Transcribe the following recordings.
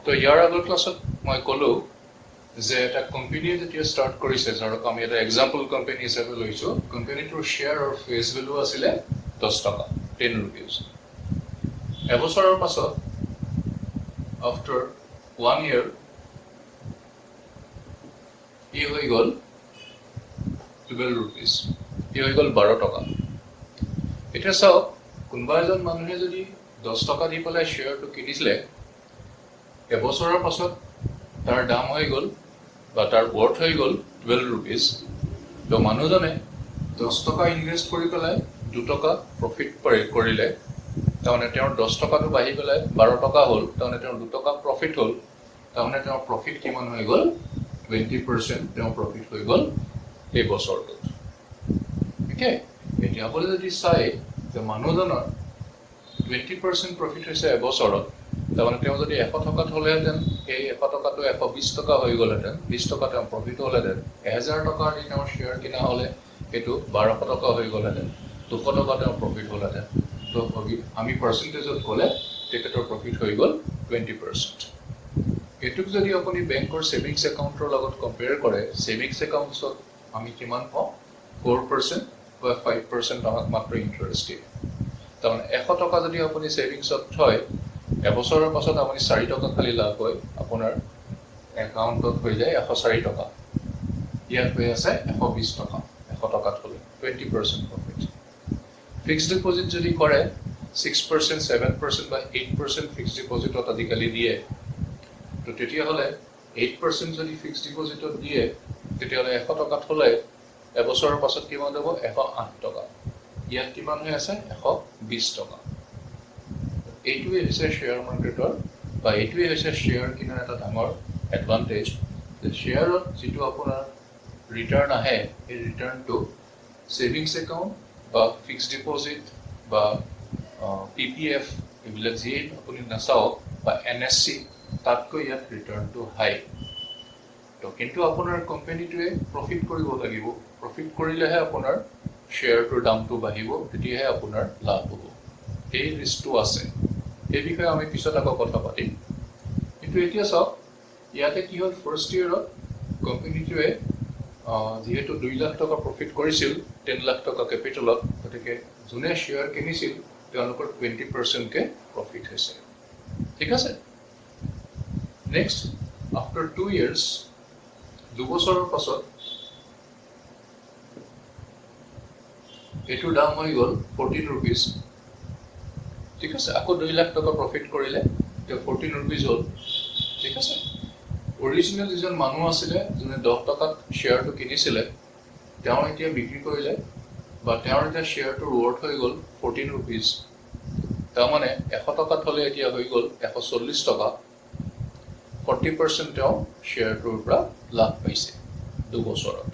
তো ইয়াৰ আগৰ ক্লাছত মই ক'লোঁ যে এটা কোম্পেনীয়ে যেতিয়া ষ্টাৰ্ট কৰিছে, ধৰক আমি এটা এক্সাম্পল কোম্পানী হিচাপে লৈছোঁ, কোম্পানীটোৰ শ্বেয়াৰৰ ফেচ ভেলু আছিলে 10 টকা, 10 ৰুপিজ। এবছৰৰ পাছত, আফটাৰ ওৱান ইয়েৰ, ই হৈ গ'ল 12 ৰুপিজ, ই হৈ গ'ল 12 টকা। এতিয়া চাওক, কোনোবা এজন মানুহে যদি 10 টকা দি পেলাই শ্বেয়াৰটো কিনিছিলে, এবছৰৰ পাছত তাৰ দাম হৈ গ'ল বা তাৰ ৱৰ্থ হৈ গ'ল 12 ৰুপিজ। তো মানুহজনে 10 টকা ইনভেষ্ট কৰি পেলাই 2 টকা প্ৰফিট কৰিলে। তাৰমানে তেওঁৰ 10 টকাটো বাঢ়ি পেলাই 12 টকা হ'ল। তাৰমানে তেওঁৰ 2 টকা প্ৰফিট হ'ল। তাৰমানে তেওঁৰ প্ৰফিট কিমান হৈ গ'ল? 20% তেওঁৰ প্ৰফিট হৈ গ'ল সেই বছৰটোত। অ'কে, এতিয়া আপুনি যদি চাই যে মানুহজনৰ 20% প্ৰফিট হৈছে এবছৰত, তাৰমানে তেওঁ যদি 100 টকাত হ'লেহেঁতেন, সেই 100 টকাটো 120 টকা হৈ গ'লহেঁতেন, 20 টকা তেওঁ প্ৰফিট হ'লহেঁতেন। 1000 টকা দি তেওঁৰ শ্বেয়াৰ কিনা হ'লে সেইটো 1200 টকা হৈ গ'লহেঁতেন, 200 টকা তেওঁৰ প্ৰফিট হ'লহেঁতেন। তো আমি পাৰ্চেণ্টেজত ক'লে তেখেতৰ প্ৰফিট হৈ গ'ল 20%। এইটোক যদি আপুনি বেংকৰ ছেভিংছ একাউণ্টৰ লগত কম্পেয়াৰ কৰে, ছেভিংছ একাউণ্টছত আমি কিমান পাওঁ? 4% বা 5% আমাক মাত্ৰ ইণ্টাৰেষ্ট দিয়ে। তাৰমানে 100 টকা যদি আপুনি ছেভিংছত থয়, এবছৰৰ পাছত আপুনি 4 টকা খালি লাভ হয়, আপোনাৰ একাউণ্টত হৈ যায় 104 টকা। ইয়াত হৈ আছে 120 টকা 100 টকাত হ'লে, 20% প্ৰফিট। ফিক্সড ডিপ'জিট যদি কৰে, 6%, 7% বা 8% ফিক্সড ডিপ'জিটত আজিকালি দিয়ে। তো তেতিয়াহ'লে 8% যদি ফিক্সড ডিপ'জিটত দিয়ে, তেতিয়াহ'লে 100 টকাত হ'লে এবছৰৰ পাছত কিমান হ'ব? 108 টকা। ইয়াত কিমান হৈ আছে? 120 টকা। এইটোৱে হৈছে শ্বেয়াৰ মাৰ্কেটৰ বা এইটোৱে হৈছে শ্বেয়াৰ কিনাৰ এটা ডাঙৰ এডভান্টেজ যে শ্বেয়াৰত যিটো আপোনাৰ ৰিটাৰ্ণ আহে, সেই ৰিটাৰ্ণটো ছেভিংছ একাউণ্ট বা ফিক্সড ডিপ'জিট বা পিপিএফ, এইবিলাক যিয়ে আপুনি নাচাওক, বা এনএছচি, তাতকৈ ইয়াত ৰিটাৰ্ণটো হাই। তো কিন্তু আপোনাৰ কোম্পানীটোৱে প্ৰফিট কৰিব লাগিব। প্ৰফিট কৰিলেহে আপোনাৰ শ্বেয়াৰটোৰ দামটো বাঢ়িব, তেতিয়াহে আপোনাৰ লাভ হ'ব। এই ৰিস্কটো আছে। সেই বিষয়ে আমি পিছত আকৌ কথা পাতিম। কিন্তু এতিয়া চাওক, ইয়াতে কি হ'ল? ফাৰ্ষ্ট ইয়েৰত কোম্পানীটোৱে যিহেতু 2 লাখ টকা প্ৰফিট কৰিছিল 10 লাখ টকা কেপিটেলত, গতিকে যোনে শ্বেয়াৰ কিনিছিল তেওঁলোকৰ 20%কৈ প্ৰফিট হৈছে। ঠিক আছে। নেক্সট, আফটাৰ 2 ইয়েৰ্ছ, 2 বছৰৰ পাছত এইটোৰ দাম হৈ গ'ল 14 ৰুপিজ। ঠিক আছে। আকৌ 2 লাখ টকা প্ৰফিট কৰিলে, এতিয়া 14 ৰুপিজ হ'ল। ঠিক আছে। অৰিজিনেল যিজন মানুহ আছিলে, যোনে 10 টকাত শ্বেয়াৰটো কিনিছিলে, তেওঁ এতিয়া বিক্ৰী কৰিলে বা তেওঁৰ এতিয়া শ্বেয়াৰটোৰ ৱৰ্থ হৈ গ'ল 14 ৰুপিজ। তাৰমানে 100 টকাত হ'লে এতিয়া হৈ গ'ল 140 টকা। 40% তেওঁ শ্বেয়াৰটোৰ পৰা লাভ পাইছে 2 বছৰত।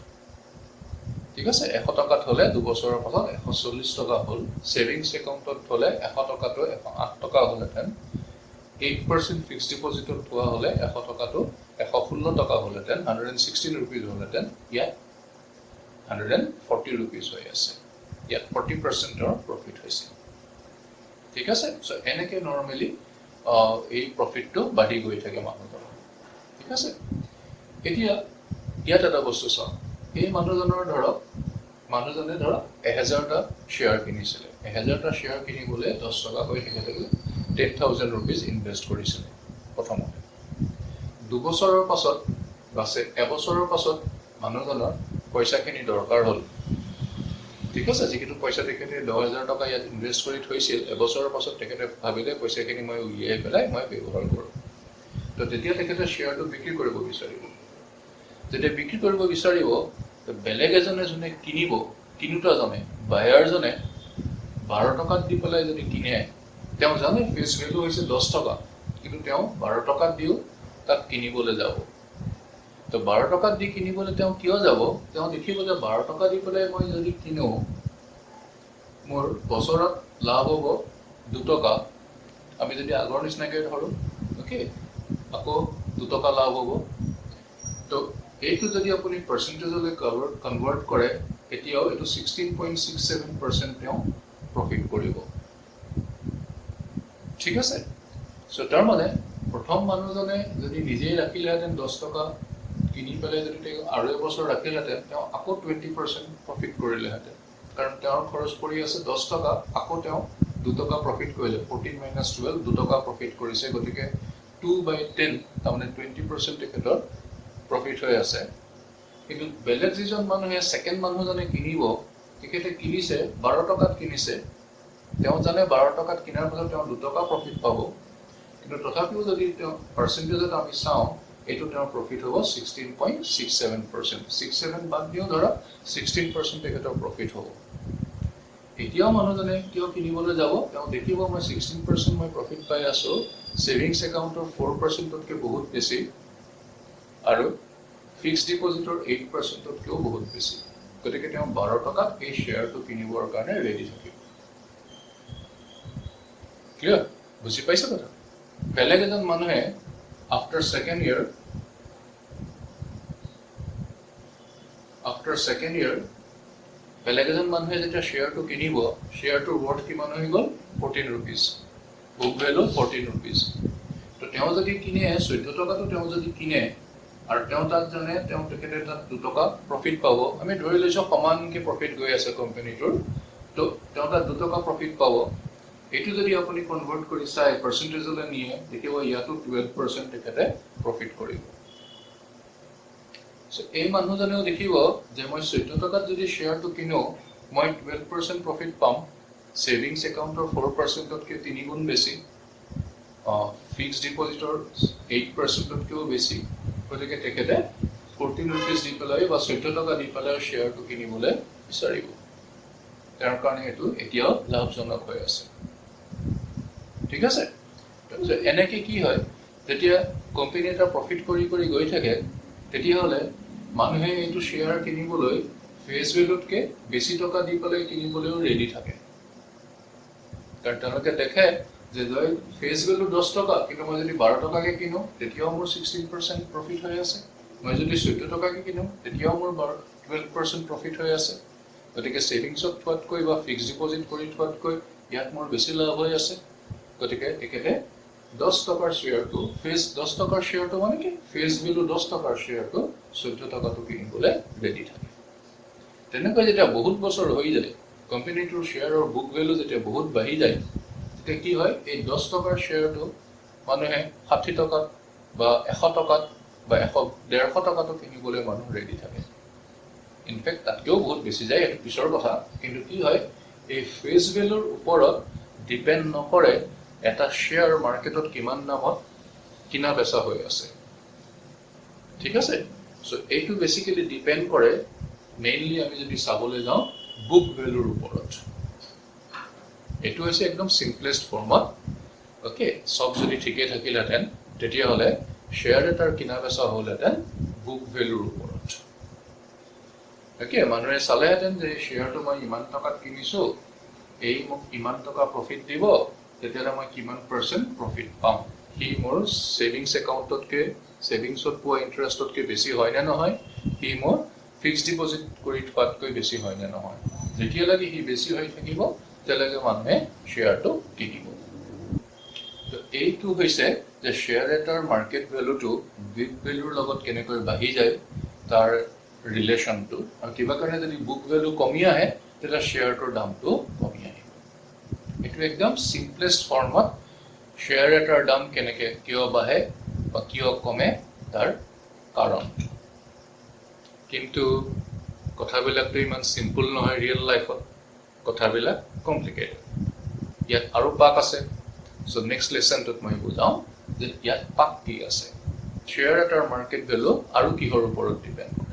ঠিক আছে। 100 টকাত হ'লে 2 বছৰৰ পাছত 140 টকা হ'ল। ছেভিংছ একাউণ্টত থ'লে 100 টকাটো 108 টকা হ'লহেঁতেন। 8% ফিক্সড ডিপ'জিটত থোৱা হ'লে 100 টকাটো 116 টকা হ'লহেঁতেন, 116 ৰুপিজ হ'লহেঁতেন। ইয়াত 140 ৰুপিজ হৈ আছে। ইয়াত 40%ৰ প্ৰফিট হৈছে। ঠিক আছে। চ' এনেকৈ নৰ্মেলি এই প্ৰফিটটো বাঢ়ি গৈ থাকে মানুহজনৰ। ঠিক আছে। এতিয়া ইয়াত এটা বস্তু চাওঁ। এই মানুহজনৰ ধৰক, মানুহজনে ধৰক 1000টা শ্বেয়াৰ কিনিছিলে। 1000টা শ্বেয়াৰ কিনিবলৈ 10 টকাকৈ তেখেতে 10,000 ৰুপিজ ইনভেষ্ট কৰিছিলে প্ৰথমতে। 2 বছৰৰ পাছত বাছে এবছৰৰ পাছত মানুহজনৰ পইচাখিনি দৰকাৰ হ'ল। ঠিক আছে। যিখিনি পইচা তেখেতে 10,000 টকা ইয়াত ইনভেষ্ট কৰি থৈছিল, এবছৰৰ পাছত তেখেতে ভাবিলে, পইচাখিনি মই উলিয়াই পেলাই মই ব্যৱহাৰ কৰোঁ। তো তেতিয়া তেখেতে শ্বেয়াৰটো বিক্ৰী কৰিব বিচাৰিব। যেতিয়া বিক্ৰী কৰিব বিচাৰিব, তো বেলেগ এজনে যোনে কিনিব, কিনোতাজনে, বায়াৰজনে 12 টকাত দি পেলাই যদি কিনে, তেওঁ জানে ফেচ ভেলু হৈছে 10 টকা, কিন্তু তেওঁ 12 টকাত দিও তাক কিনিবলৈ যাব। তো 12 টকাত দি কিনিবলৈ তেওঁ কিয় যাব? তেওঁ দেখিব যে 12 টকা দি পেলাই মই যদি কিনো, মোৰ বছৰত লাভ হ'ব 2 টকা। আমি যদি আগৰ নিচিনাকৈ ধৰোঁ, অ'কে, আকৌ 2 টকা লাভ হ'ব। তো এইটো যদি আপুনি পাৰ্চেণ্টেজলৈ কনভাৰ্ট কৰে, এতিয়াও এইটো 16.67% তেওঁ প্ৰফিট কৰিব। ঠিক আছে। চ' তাৰমানে প্ৰথম মানুহজনে যদি নিজেই ৰাখিলেহেঁতেন, 10 টকা কিনি পেলাই যদি তেওঁ আৰু এবছৰ ৰাখিলেহেঁতেন, তেওঁ আকৌ 20% প্ৰফিট কৰিলেহেঁতেন। কাৰণ তেওঁৰ খৰচ পৰি আছে 10 টকা, আকৌ তেওঁ 2 টকা প্ৰফিট কৰিলে। 14 মাইনাছ 12, 2 টকা প্ৰফিট কৰিছে। গতিকে 2/10, তাৰমানে 20% তেখেতৰ প্ৰফিট হৈ আছে। কিন্তু বেলেগ যিজন মানুহে, ছেকেণ্ড মানুহজনে কিনিব, তেখেতে কিনিছে, 12 টকাত কিনিছে। তেওঁ জানে 12 টকাত কিনাৰ পাছত তেওঁ 2 টকা প্ৰফিট পাব। কিন্তু তথাপিও যদি তেওঁ পাৰ্চেণ্টেজত আমি চাওঁ, এইটো তেওঁৰ প্ৰফিট হ'ব 16.67%। ছিক্স ছেভেন বাদ দিওঁ, ধৰক 16% তেখেতৰ প্ৰফিট হ'ব। এতিয়াও মানুহজনে কিয় কিনিবলৈ যাব? তেওঁ দেখিব মই 16% মই প্ৰফিট পাই আছোঁ, ছেভিংছ একাউণ্টৰ 4%তকৈ বহুত বেছি আৰু ফিক্সড ডিপ'জিটৰ 8%তকৈও বহুত বেছি। গতিকে তেওঁ 12 টকাত এই শ্বেয়াৰটো কিনিবৰ কাৰণে ৰেডি থাকিব। ক্লিয়াৰ? বুজি পাইছে কথা? বেলেগ এজন মানুহে after second year বেলেগ এজন মানুহে যেতিয়া শ্বেয়াৰটো কিনিব, শ্বেয়াৰটোৰ ৱৰ্থ কিমান হৈ গ'ল? 14 rupees, book value ₹14। তো তেওঁ যদি কিনে, 14 টকাটো তেওঁ যদি কিনে আৰু তেওঁ তাত জানে তেখেতে তাত 2 টকা প্ৰফিট পাব, আমি ধৰি লৈছোঁ সমানকৈ প্ৰফিট গৈ আছে কোম্পানীটোৰ, তো তেওঁ তাত 2 টকা প্ৰফিট পাব। এইটো যদি আপুনি কনভাৰ্ট কৰি চাই, পাৰ্চেণ্টেজলৈ নিয়ে, দেখিব ইয়াতো 12% তেখেতে প্ৰফিট কৰিব। চ' এই মানুহজনেও দেখিব যে মই 14 টকাত যদি শ্বেয়াৰটো কিনো, মই 12% প্ৰফিট পাম, ছেভিংছ একাউণ্টৰ 4%তকৈ তিনিগুণ বেছি, ফিক্সড ডিপ'জিটৰ 8%তকৈও বেছি। গতিকে তেখেতে ₹14 দি পেলাই বা 14 টকা দি পেলাই শ্বেয়াৰটো কিনিবলৈ বিচাৰিব। তেওঁৰ কাৰণে এইটো এতিয়াও লাভজনক হৈ আছে। ঠিক আছে? তাৰপিছত এনেকৈ কি হয়, যেতিয়া কোম্পানী এটা প্ৰফিট কৰি কৰি গৈ থাকে, তেতিয়াহ'লে মানুহে এইটো শ্বেয়াৰ কিনিবলৈ ফেচ ভেলুতকৈ বেছি টকা দি পেলাই কিনিবলৈও ৰেডি থাকে। কাৰণ তেওঁলোকে দেখে যে যদি ফেচ ভেলু 10 টকা, কিন্তু মই যদি 12 টকাকৈ কিনো, তেতিয়াও মোৰ 16% প্ৰফিট হৈ আছে। মই যদি 14 টকাকৈ কিনো, তেতিয়াও মোৰ 12% প্ৰফিট হৈ আছে। গতিকে ছেভিংছত থোৱাতকৈ বা ফিক্সড ডিপ'জিট কৰি থোৱাতকৈ ইয়াত মোৰ বেছি লাভ হৈ আছে। গতিকে তেখেতে 10 টকাৰ শ্বেয়াৰটো, ফেচ 10 টকাৰ শ্বেয়াৰটো, মানে কি, ফেচ ভেলু 10 টকাৰ শ্বেয়াৰটো 14 টকাটো কিনিবলৈ ৰেডি থাকে। তেনেকৈ যেতিয়া বহুত বছৰ হৈ যায়, কোম্পানীটোৰ শ্বেয়াৰৰ বুক ভেলু যেতিয়া বহুত বাঢ়ি যায়, তেতিয়া কি হয়? এই 10 টকাৰ শ্বেয়াৰটো মানুহে 60 টকাত বা 100 টকাত বা 150 টকাতো কিনিবলৈ মানুহ ৰেডি থাকে। ইনফেক্ট তাতকৈও বহুত বেছি যায়, সেইটো পিছৰ কথা। কিন্তু কি হয়, এই ফেচ ভেলুৰ ওপৰত ডিপেণ্ড নকৰে এটা শ্বেয়াৰ মাৰ্কেটত কিমান দামত কিনা বেচা হৈ আছে। ঠিক আছে? চ' এইটো বেচিকেলি ডিপেণ্ড কৰে, মেইনলি আমি যদি চাবলৈ যাওঁ, বুক ভেলুৰ ওপৰত। এইটো হৈছে একদম চিম্পলেষ্ট ফৰ্মত। অ'কে, চব যদি ঠিকেই থাকিলহেঁতেন, তেতিয়াহ'লে শ্বেয়াৰ এটাৰ কিনা বেচা হ'লহেঁতেন বুক ভেলুৰ ওপৰত। অ'কে, মানুহে চালেহেঁতেন যে এই শ্বেয়াৰটো মই ইমান টকাত কিনিছোঁ, এই মোক ইমান টকা প্ৰফিট দিব, তেতিয়াহ'লে মই কিমান পাৰ্চেণ্ট প্ৰফিট পাম, সি মোৰ ছেভিংছ একাউণ্টতকৈ, ছেভিংছত পোৱা ইণ্টাৰেষ্টতকৈ বেছি হয়নে নহয়, সি মোৰ ফিক্সড ডিপ'জিট কৰি থোৱাতকৈ বেছি হয়নে নহয়। যেতিয়ালৈকে সি বেছি হৈ থাকিব, তেতিয়ালৈকে মানুহে শ্বেয়াৰটো কিনিব। তো এইটো হৈছে যে শ্বেয়াৰ এটাৰ মাৰ্কেট ভেলুটো বুক ভেলুৰ লগত কেনেকৈ বাঢ়ি যায় তাৰ ৰিলেশ্যনটো, আৰু কিবা কাৰণে যদি বুক ভেলু কমি আহে, তেতিয়া শ্বেয়াৰটোৰ দামটো কমি আহিব। এইটো একদম চিম্পলেষ্ট ফৰ্মত শ্বেয়াৰ এটাৰ দাম কেনেকৈ, কিয় বাঢ়ে বা কিয় কমে তাৰ কাৰণটো। কিন্তু কথাবিলাকতো ইমান চিম্পুল নহয়। ৰিয়েল লাইফত কথাবিলাক কমপ্লিকেটেড। ইয়াত আৰু পাক আছে। চ' নেক্সট লেচনটোত মই বুজাওঁ যে ইয়াত পাক কি আছে, শ্বেয়াৰ এটাৰ মাৰ্কেট ভেলু আৰু কিহৰ ওপৰত ডিপেণ্ড কৰে।